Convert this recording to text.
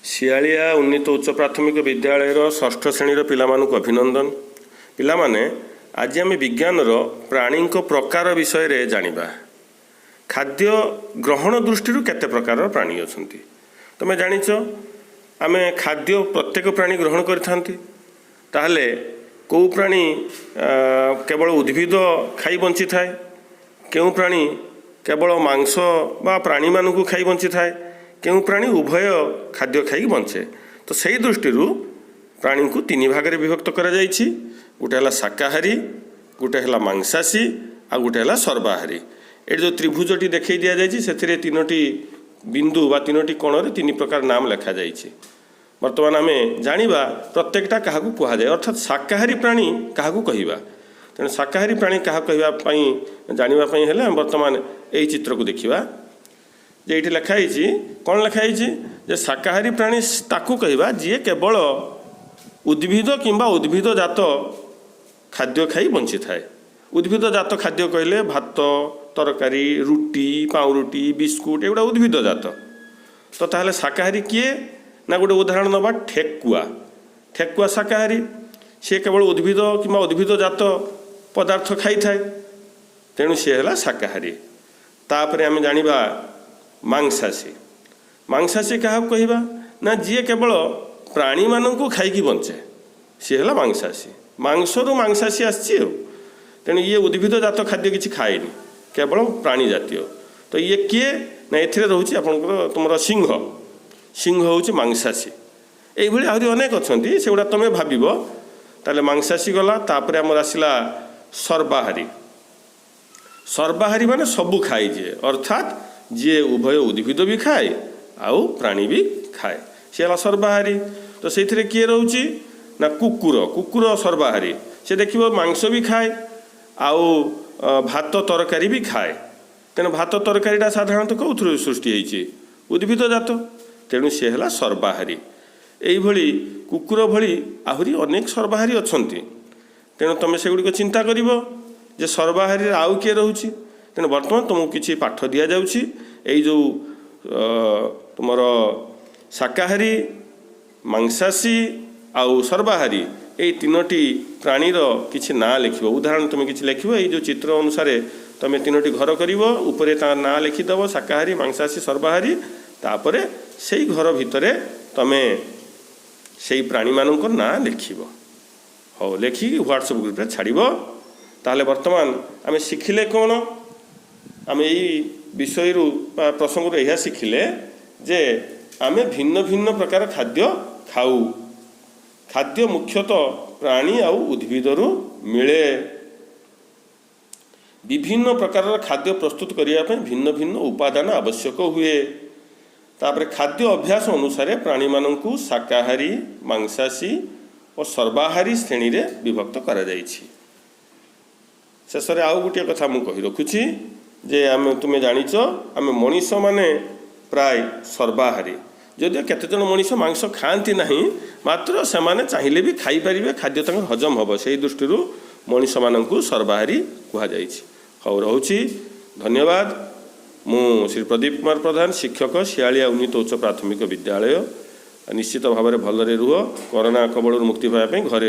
ଶିଆଳିଆ ଉନ୍ନୀତ ଉଚ୍ଚ ପ୍ରାଥମିକ ବିଦ୍ୟାଳୟର ଷଷ୍ଠ ଶ୍ରେଣୀର ପିଲାମାନଙ୍କୁ ଅଭିନନ୍ଦନ। ପିଲାମାନେ, ଆଜି ଆମେ ବିଜ୍ଞାନର ପ୍ରାଣୀଙ୍କ ପ୍ରକାର ବିଷୟରେ ଜାଣିବା। ଖାଦ୍ୟ ଗ୍ରହଣ ଦୃଷ୍ଟିରୁ କେତେ ପ୍ରକାରର ପ୍ରାଣୀ ଅଛନ୍ତି? ତୁମେ ଜାଣିଛ, ଆମେ ଖାଦ୍ୟ ପ୍ରତ୍ୟେକ ପ୍ରାଣୀ ଗ୍ରହଣ କରିଥାନ୍ତି। ତାହେଲେ କେଉଁ ପ୍ରାଣୀ କେବଳ ଉଦ୍ଭିଦ ଖାଇ ବଞ୍ଚିଥାଏ, କେଉଁ ପ୍ରାଣୀ କେବଳ ମାଂସ ବା ପ୍ରାଣୀମାନଙ୍କୁ ଖାଇ ବଞ୍ଚିଥାଏ, କେଉଁ ପ୍ରାଣୀ ଉଭୟ ଖାଦ୍ୟ ଖାଇକି ବଞ୍ଚେ? ତ ସେଇ ଦୃଷ୍ଟିରୁ ପ୍ରାଣୀଙ୍କୁ ତିନି ଭାଗରେ ବିଭକ୍ତ କରାଯାଇଛି। ଗୋଟେ ହେଲା ଶାକାହାରୀ, ଗୋଟେ ହେଲା ମାଂସାଶୀ, ଆଉ ଗୋଟେ ହେଲା ସର୍ବାହାରୀ। ଏଠି ଯେଉଁ ତ୍ରିଭୁଜଟି ଦେଖାଇ ଦିଆଯାଇଛି, ସେଥିରେ ତିନୋଟି ବିନ୍ଦୁ ବା ତିନୋଟି କୋଣରେ ତିନି ପ୍ରକାର ନାମ ଲେଖାଯାଇଛି। ବର୍ତ୍ତମାନ ଆମେ ଜାଣିବା ପ୍ରତ୍ୟେକଟା କାହାକୁ କୁହାଯାଏ, ଅର୍ଥାତ୍ ଶାକାହାରୀ ପ୍ରାଣୀ କାହାକୁ କହିବା। ତେଣୁ ଶାକାହାରୀ ପ୍ରାଣୀ କାହାକୁ କହିବା ପାଇଁ, ଜାଣିବା ପାଇଁ ହେଲେ ଆମେ ବର୍ତ୍ତମାନ ଏଇ ଚିତ୍ରକୁ ଦେଖିବା ଯେ ଏଇଠି ଲେଖା ହେଇଛି। କ'ଣ ଲେଖା ହେଇଛି? ଯେ ଶାକାହାରୀ ପ୍ରାଣୀ ତାକୁ କହିବା ଯିଏ କେବଳ ଉଦ୍ଭିଦ କିମ୍ବା ଉଦ୍ଭିଦ ଜାତ ଖାଦ୍ୟ ଖାଇ ବଞ୍ଚିଥାଏ। ଉଦ୍ଭିଦ ଜାତ ଖାଦ୍ୟ କହିଲେ ଭାତ, ତରକାରୀ, ରୁଟି, ପାଉଁରୁଟି, ବିସ୍କୁଟ, ଏଗୁଡ଼ା ଉଦ୍ଭିଦ ଜାତ। ତ ତାହେଲେ ଶାକାହାରୀ କିଏ ନା ଗୋଟେ ଉଦାହରଣ ନେବା, ଠେକୁଆ। ଠେକୁଆ ଶାକାହାରୀ। ସିଏ କେବଳ ଉଦ୍ଭିଦ କିମ୍ବା ଉଦ୍ଭିଦ ଜାତ ପଦାର୍ଥ ଖାଇଥାଏ, ତେଣୁ ସିଏ ହେଲା ଶାକାହାରୀ। ତାପରେ ଆମେ ଜାଣିବା ମାଂସାଶୀ। ମାଂସାଶୀ କାହାକୁ କହିବା ନା ଯିଏ କେବଳ ପ୍ରାଣୀମାନଙ୍କୁ ଖାଇକି ବଞ୍ଚେ, ସିଏ ହେଲା ମାଂସାଶୀ। ମାଂସରୁ ମାଂସାଶୀ ଆସିଛି ଆଉ। ତେଣୁ ଇଏ ଉଦ୍ଭିଦ ଜାତ ଖାଦ୍ୟ କିଛି ଖାଏନି, କେବଳ ପ୍ରାଣୀ ଜାତୀୟ। ତ ଇଏ କିଏ ନା ଏଥିରେ ରହୁଛି ଆପଣଙ୍କର ତୁମର ସିଂହ। ସିଂହ ହେଉଛି ମାଂସାଶୀ। ଏଇଭଳି ଆହୁରି ଅନେକ ଅଛନ୍ତି, ସେଗୁଡ଼ା ତୁମେ ଭାବିବ। ତାହେଲେ ମାଂସାଶୀ ଗଲା। ତାପରେ ଆମର ଆସିଲା ସର୍ବାହାରୀ। ସର୍ବାହାରୀ ମାନେ ସବୁ ଖାଏ ଯିଏ, ଅର୍ଥାତ୍ ଯିଏ ଉଭୟ ଉଦ୍ଭିଦ ବି ଖାଏ ଆଉ ପ୍ରାଣୀ ବି ଖାଏ, ସିଏ ହେଲା ସର୍ବାହାରୀ। ତ ସେଇଥିରେ କିଏ ରହୁଛି ନା କୁକୁର। କୁକୁର ସର୍ବାହାରୀ। ସେ ଦେଖିବ ମାଂସ ବି ଖାଏ ଆଉ ଭାତ ତରକାରୀ ବି ଖାଏ। ତେଣୁ ଭାତ ତରକାରୀଟା ସାଧାରଣତଃ କେଉଁଥିରୁ ସୃଷ୍ଟି ହେଇଛି? ଉଦ୍ଭିଦ ଜାତ। ତେଣୁ ସିଏ ହେଲା ସର୍ବାହାରୀ। ଏଇଭଳି କୁକୁର ଭଳି ଆହୁରି ଅନେକ ସର୍ବାହାରୀ ଅଛନ୍ତି। ତେଣୁ ତୁମେ ସେଗୁଡ଼ିକ ଚିନ୍ତା କରିବ ଯେ ସର୍ବାହାରୀରେ ଆଉ କିଏ ରହୁଛି। ତେଣୁ ବର୍ତ୍ତମାନ ତୁମକୁ କିଛି ପାଠ ଦିଆଯାଉଛି। ଏଇ ଯେଉଁ ତୁମର ଶାକାହାରୀ, ମାଂସାଶୀ ଆଉ ସର୍ବାହାରୀ, ଏଇ ତିନୋଟି ପ୍ରାଣୀର କିଛି ନାଁ ଲେଖିବ। ଉଦାହରଣ ତୁମେ କିଛି ଲେଖିବ। ଏଇ ଯେଉଁ ଚିତ୍ର ଅନୁସାରେ ତୁମେ ତିନୋଟି ଘର କରିବ, ଉପରେ ତା ନାଁ ଲେଖିଦେବ, ଶାକାହାରୀ, ମାଂସାଶୀ, ସର୍ବାହାରୀ। ତାପରେ ସେଇ ଘର ଭିତରେ ତୁମେ ସେଇ ପ୍ରାଣୀମାନଙ୍କ ନାଁ ଲେଖିବ। ହଉ, ଲେଖିକି ହ୍ୱାଟ୍ସଆପ୍ ଗ୍ରୁପରେ ଛାଡ଼ିବ। ତାହେଲେ ବର୍ତ୍ତମାନ ଆମେ ଶିଖିଲେ କ'ଣ? ଆମେ ଏଇ ବିଷୟରୁ ବା ପ୍ରସଙ୍ଗରୁ ଏହା ଶିଖିଲେ ଯେ ଆମେ ଭିନ୍ନ ଭିନ୍ନ ପ୍ରକାର ଖାଦ୍ୟ ଖାଉ। ଖାଦ୍ୟ ମୁଖ୍ୟତଃ ପ୍ରାଣୀ ଆଉ ଉଦ୍ଭିଦରୁ ମିଳେ। ବିଭିନ୍ନ ପ୍ରକାରର ଖାଦ୍ୟ ପ୍ରସ୍ତୁତ କରିବା ପାଇଁ ଭିନ୍ନ ଭିନ୍ନ ଉପାଦାନ ଆବଶ୍ୟକ ହୁଏ। ତାପରେ ଖାଦ୍ୟ ଅଭ୍ୟାସ ଅନୁସାରେ ପ୍ରାଣୀମାନଙ୍କୁ ଶାକାହାରୀ, ମାଂସାଶୀ ଓ ସର୍ବାହାରୀ ଶ୍ରେଣୀରେ ବିଭକ୍ତ କରାଯାଇଛି। ଶେଷରେ ଆଉ ଗୋଟିଏ କଥା ମୁଁ କହି ରଖୁଛି ଯେ ଆମେ, ତୁମେ ଜାଣିଛ, ଆମେ ମଣିଷମାନେ ପ୍ରାୟ ସର୍ବାହାରୀ। ଯଦିଓ କେତେଜଣ ମଣିଷ ମାଂସ ଖାଆନ୍ତି ନାହିଁ, ମାତ୍ର ସେମାନେ ଚାହିଁଲେ ବି ଖାଇପାରିବେ, ଖାଦ୍ୟ ତାଙ୍କର ହଜମ ହେବ। ସେଇ ଦୃଷ୍ଟିରୁ ମଣିଷମାନଙ୍କୁ ସର୍ବାହାରୀ କୁହାଯାଇଛି। ହଉ, ରହୁଛି, ଧନ୍ୟବାଦ। ମୁଁ ଶ୍ରୀ ପ୍ରଦୀପ କୁମାର ପ୍ରଧାନ, ଶିକ୍ଷକ, ଶିଆଳିଆ ଉନ୍ନୀତ ଉଚ୍ଚ ପ୍ରାଥମିକ ବିଦ୍ୟାଳୟ। ନିଶ୍ଚିତ ଭାବରେ ଭଲରେ ରୁହ। କରୋନା କବଳରୁ ମୁକ୍ତି ପାଇବା ପାଇଁ ଘରେ ରୁହ।